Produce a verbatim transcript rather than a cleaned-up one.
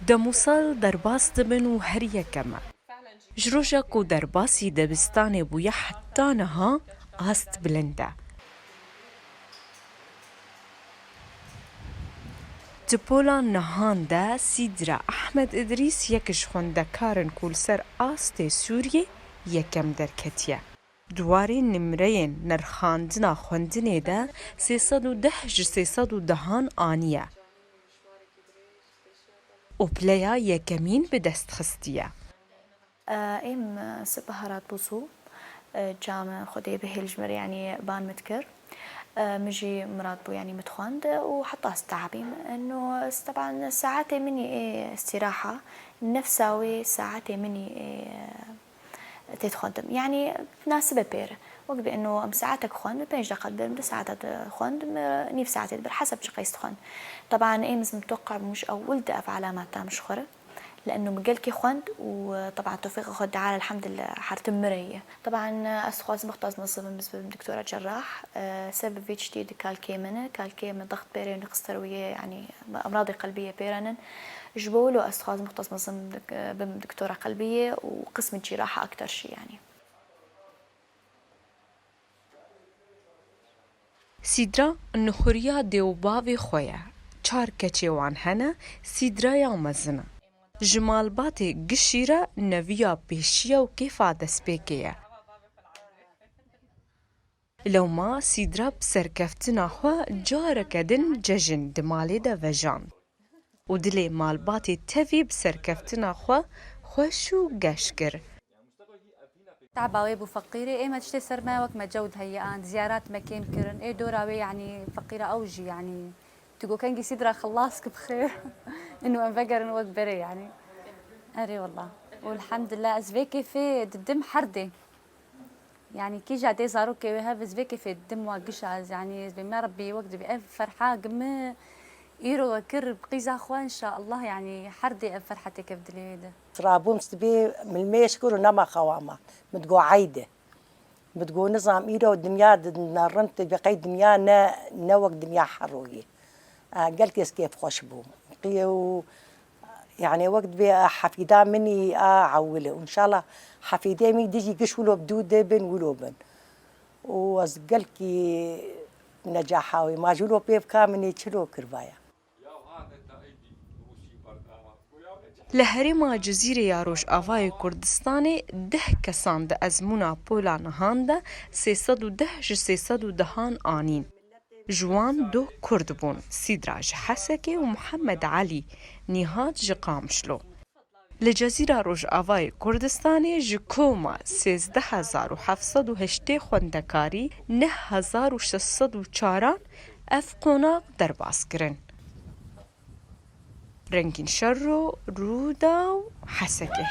Demûsal derbas dibin û her yekem e. Ji roja ku derbasî debistanê bûye heta niha ast bilind e. Di pola nihan de Sîdra Ehmed Idrîs yek ji xwendekarin ku li ser astê Sûriyê yekem derketiye. Di warê nimreyên nirxandina xwendinê de sê sed û deh ji sê sed û dehan aniye û pileya yekemîn bi dest xistiye. Êm sibeha rat bûsû, came Xwedê bihêl ji mir, yanî ban mit kir. Min jî mirad bû, yanî mit xwend û heta stehbîm. Eno, teban saetê min ê îstîraha, nefsa wê saetê min ê tê dixwendim. Yanî nasibe pêr. Wek bi eno em saetek xwend, bi pênc deqa dibirim, du saeta dixwendim, nîv saetê dibir, heseb çi qeys dixwend. Teban êm ez mitoqe bûm ji ewil de ev elemat tam ji xwe re. Li eno min gelkî xwend û, teban, tewfîqa Xwedê Teala, elhamdulillah, her tim mireye. Teban ez dixwazim bixtaz mezin bim, ez bibim doktora cerrah. Sebeb vê tiştî di kalkê min e, kalkê min dext pêre û nixster wî ye, yanî emradê qelbî ye pêrenin. Ji bo wilo ez dixwazim bixtaz mezin bim doktora qelbî ye û qismê cîraha ekter jî, yanî. Sîdra nixuriya dê û bavê xwe ye. Çar keçê wan hene, Sîdra ya mezin e. Ji malbatê gişî re neviya pêşiya û kêfa destpêkê ye. Lewma Sîdra bi serkeftina xwe careke din cejin di malê de vejand û dilê malbatê tevî bi serkeftina xwe xweş û geş kir. Teba wê bû feqîrê, ê me tiştê ser me wek me cewd heye an, ziyarat me kêm kirin, ê dora wê, yanî, feqîra ew jî, yanî, tu go kengî Sîdra xilas ki bi xêr, inu em vegerin wek berê, yanî. Erê, wallah. Û elhamdulillah, ez vê kêfê didim her dê. Yanî, kîja dê zarokê wê hev, ez vê kêfê didim wa gişa ez, yanî, ez bê me Rebbî wek dibî ev ferha gimi îro we kir bi qîza xwe, înşallah, yanî, her dê ev ferha têke bi dilê wê de. Rabûm sibê milmêş kir û nema xewa ma. Min digo eyde. Min digo nizam îro dinya di, ne rind, bi qey dinya ne, ne wek dinya herûyê. A, gelkê ez kêfxweş bûm. Qiyê û, yanî, wek dibê a hefîda min î a ewil e. Û înşallah hefîdê min dijî giş wilo bi dû de bin, wilo bin. Û ez gelkî necaha wê. Ma ji wilo pê bika min ê çilo kirvaya. Li herêma Cizîrê ya Rojavayê Kurdistanê deh kesan di ezmûna pola nihan de sê sed û deh ji sê sed û dehan anîn. Ji wan du Kurd bûn, Sîdra ji Hesekê û Mihemed Elî Nîhat ji Qamişlo. Li Cezîra Rojavayê Kurdistanê ji koma sêzdeh hezar û heft sed û heştê xwendekarî neh hezar û şeş sed û çaran ev qonax derbas kirin. Rengîn Şerro, Rûdaw, Hesekê.